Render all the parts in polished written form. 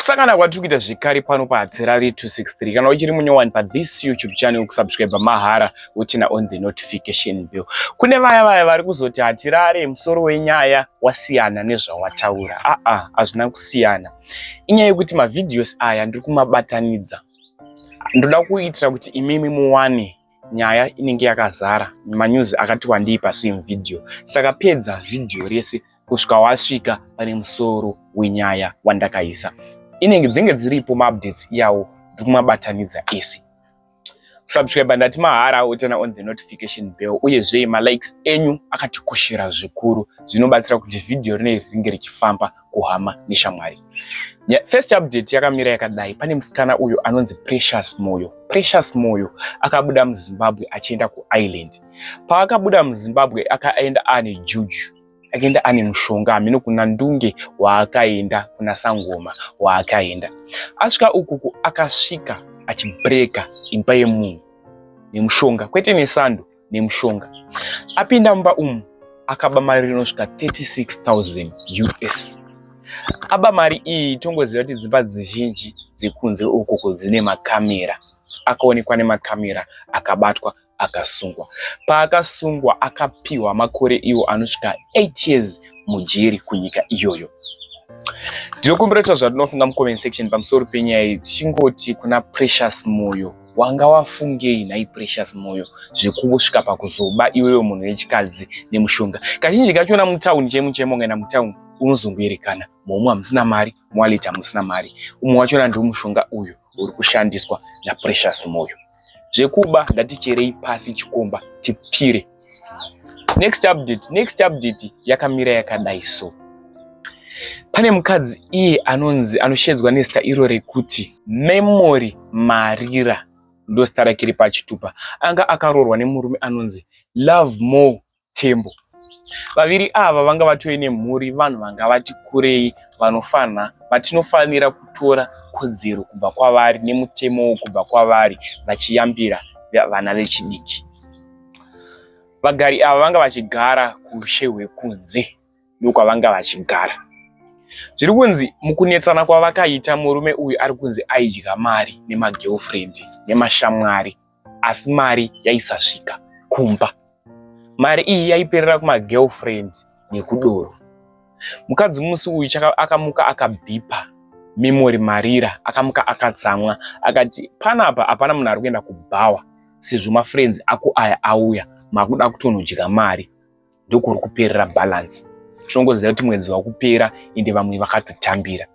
Kusangana kwatiri kuita zvekare pano paHatirari 263. Kana uchiri munyowani pathis YouTube channel, kusubscribe mahara, woturn on the notification bell. Kune vaya vaya vari kuzoti Hatirare, musoro wenyaya wasiyana nezvawataura. Aa, hazvina kusiyana. Inyaya yekuti mavideos aya ndiri kumabatanidza. Ndoda kuitira kuti imimi muwane nyaya inenge yakazara, manews akati wandei pasame video. Saka pedza vhidhiyo rese kusvika wasvika pane musoro wenyaya wandakaisa. Inenge dzinge dziripo maupdates iyawo, ndiri kumabatanidza ese. Subscribe ndati mahara, woturn on the notification bell. Uyezve malikes enyu akatikoshera zvikuru, zvinobatsira kuti vhidhiyo rineri ringe richifamba kuhama neshamwari. First update yakamira yakadai: pane musikana uyo anonzi Precious Moyo. Precious Moyo akabuda muZimbabwe achienda kuIreland. Paakabuda muZimbabwe, akaenda ane juju, akaenda ane mushonga. Hameno kuna ndunge waakaenda, kuna sangoma waakaenda. Asvika ukuku, akasvika achibreka imba yemunhu nemushonga, kwete nesando, nemushonga. Apinda mumba umu, akaba mari rinosvika 36,000 US. Aba mari iyi, tongoziva kuti dzimba dzizhinji dzekunze ukoko dzine makamera. Akaonekwa nemakamera, akabatwa, akasungwa. Paakasungwa, akapiwa makore iwo anosvika 8 years mujeri kunyika iyoyo. Ndinokumbira kuita zvatinofunga mucomment section pamusoro penyaya iyi. Tichingoti kuna Precious Moyo, wanga wafungei nhai Precious Moyo, zvekusvika pakuzoba iwewe munhu wechikadzi nemushonga? Kazhinji kachona mutauni chemo chemo, ungaenda mutauni unozongoerekana momwe hamusina mari, muwallet hamusina mari. Umwe wachona ndiwo mushonga uyu uri kushandiswa naPrecious Moyo. Zvekuba ndaticherei pasi chikomba tipfire. Next update, next update yakamira yakadai. So pane mukadzi iye anonzi, anoshedzwa nezita iro rekuti Memory Marira, ndo zita rake riri pachitupa. Anga akaroorwa nemurume anonzi Love More Tembo. Vaviri ava vanga vatove nemhuri, vanhu vanga vati kurei, vanofana vatinofanira kutora kodzero kubva kwavari nemutemo kubva kwavari, vachiyambira vana vechidiki. Vagari ava vanga vachigara kushe hwekunze, ndokwavanga vachigara. Zviri kunzi mukunetsana kwavakaita, murume uyu ari kunzi aidya mari nemagirlfriend nemashamwari, asi mari yaisasvika kumba. Mari iyi yaiperera kumagirlfriend nekudoro. Mukadzi musi uyu akamuka akabhipa. Memory Marira akamuka akatsamwa, akati panapa hapana munhu ari kuenda kubhawa, sezvo mafriends ako aya auya, makuda kutonodya mari, ndokuri kuperera balance. Tinongoziva kuti mwedzi wakupera, ende vamwe vakatotambira.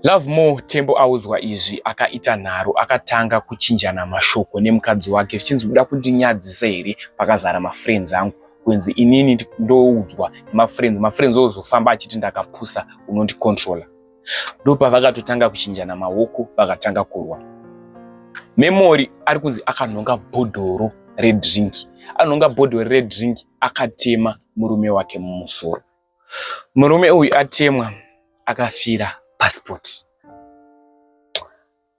Love More Tembo audzwa izvi, akaita nharo, akatanga kuchinjana mashoko nemukadzi wake, zvichinzi, "Kuda kundinyadzisa here pakazara mafriends angu? Kunzi inini ndoudzwa nemafriends, mafriends ozofamba achiti ndakapusa, unondicontrola." Ndopavakatotanga kuchinjana maoko, vakatanga kurwa. Memory ari kunzi akanhonga bhodhoro redrink, anhonga bhodhoro redrink, akatema murume wake mumusoro. Murume uyu atemwa, akafira paspot.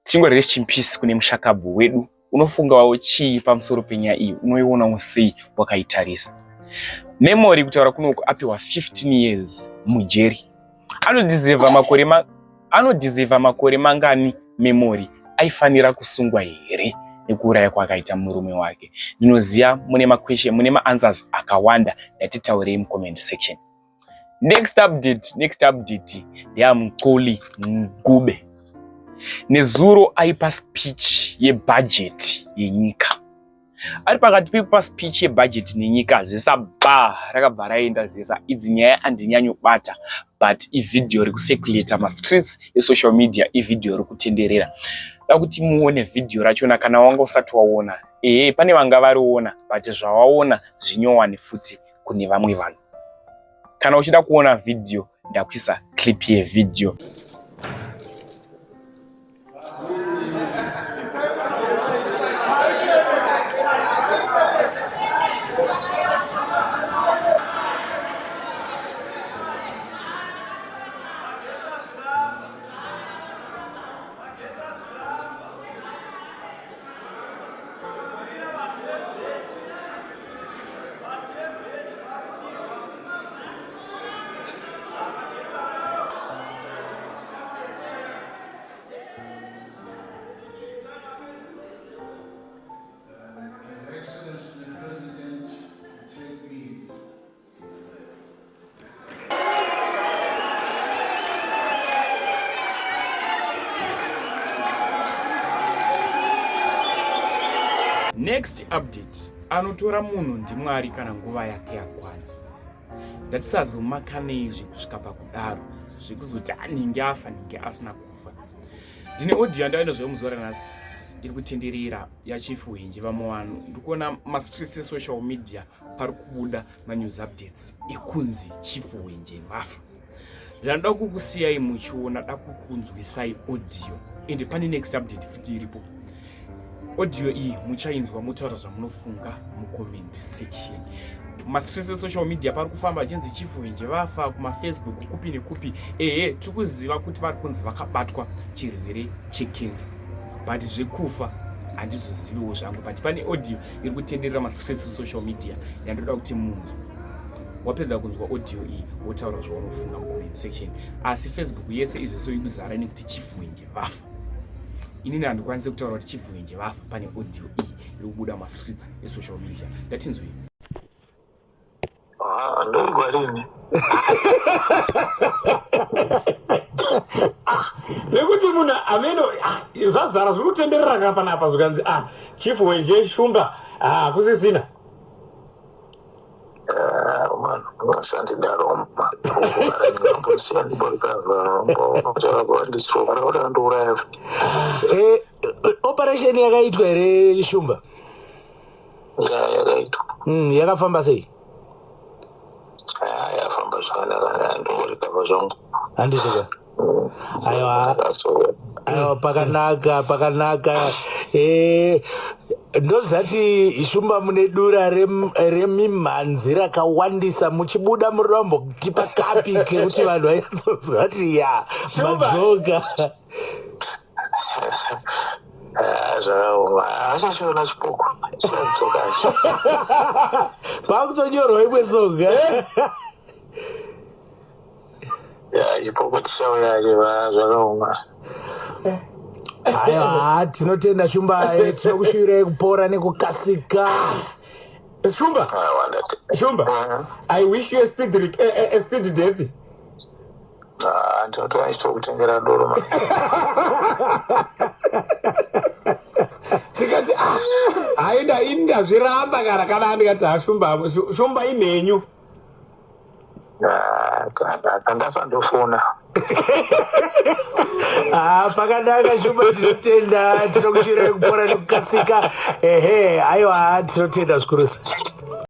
Tingori rest in peace kune mushakabvu wedu. Unofungawo chii pamusoro penyaya iyi? Unoionawo sei wakaitarisa? Memory, kutaura kunoku, apiwa 15 years mujeri. Anodhizevha makore anodhizevha makore mangani? Memory aifanira kusungwa here nekuuraya kwaakaita murume wake? Ndinoziva mune maquestion, mune maanswers akawanda. Ngatitaurei mucomment section. Next update, next update ndeyaMxoli Ncube. Nezuro aipa speech yebhajeti yenyika. Ari pakati pekupa speech yebhajeti nenyika, zesa ba rakabva raenda zesa. Idzi nyaya handinyanyobata, but ivhidhiyo rikucirculata mastreets esocial media, ivhidhiyo rikutenderera. Da kuti muone vhidhiyo rachona kana wanga usati waona. Ehe, pane vanga variona, but zvawaona zvinyowani futi kune vamwe vanhu. Kana uchida kuona vhidhiyo, ndakuisa clip yevhidhiyo. Next update, anotora munhu ndiMwari kana nguva yake yakwana. Ndatisazomakanei zvekusvika pakudaro zvekuzoti anenge afa nenge asina kufa. Ndine audio yandaenda zvayo muzuva ranhasi iri kutenderera yaChief Hwenje. Vamwe vanhu ndikuona mastreets esocial media pari kubuda manews updates ekunzi Chief Hwenje vafa. Ndanoda kukusiyai muchiona, da kukunzwisai audio and pane next update futi iripo. Audio iyi muchainzwa motaura zvamunofunga mucomment section. Mastreets esocial media pari kufamba achinzi Chief Hwenje vafa, kumafacebook kupi nekupi. Ehe, tiri kuziva kuti vari kunzi vakabatwa chirwere chekenza, but zvekufa handizoziviwo zvangu. But pane audio iri kutenderera mastreets esocial media yandoda kuti munzwe. Wapedza kunzwa audio iyi, wotaura zvaunofunga mucomment section. Asi Facebook yese izvese ikuzara nekuti Chief Hwenje vafa. Inini handikwanisi kutaura kuti Chief Hwenje vafa pane audio iyi iri kubuda mastreets esocial media. Ndatinzwei. Ah, ndoigwa rini? Nekuti munhu ameno, ah, zvazara zviri kutenderera ka panapa, zvikanzi ah, Chief Hwenje Shumba, ah, kusisina. Ah, man, vasandidaro ma. Ndambosiya ndimborikava. Eh, operation yakaitwa here, Shumba? Ya, yakaitwa. Yakafamba sei? Ah, yafamba zvakanaka, ndimborikava zvangu. Handiti ka? Aiwa. Aiwa, pakanaka, pakanaka. Ndozati Shumba mune dura remimhanzi rakawandisa, muchibuda muri rambotipa kapi kekuti vanhu vanyatsozwa kuti ya Shumba. Madzoka. Ah, zvakaoma, achachiona chipoko chadzoka. Pakutonyorwa imwe song. Ya, chipoko tichauya, zvakaoma. Aiwa, tinotenda Shumba, tinokushuvirai kupora nekukasika. Shumba. Ah, wandati. Shumba, I wish you a speedy death. Ah, ndinoti vachitokutengera doro ma. Tikati ah, haida, ini ndazviramba kana ndikati ha, Shumba, Shumba imhenyu. Ah, kandafa ndofona. Ah, pakanaka Shumba, tinotenda, tinokushuvirai kupora nekukasika. Ehe, aiwa, tinotenda zvikurusa.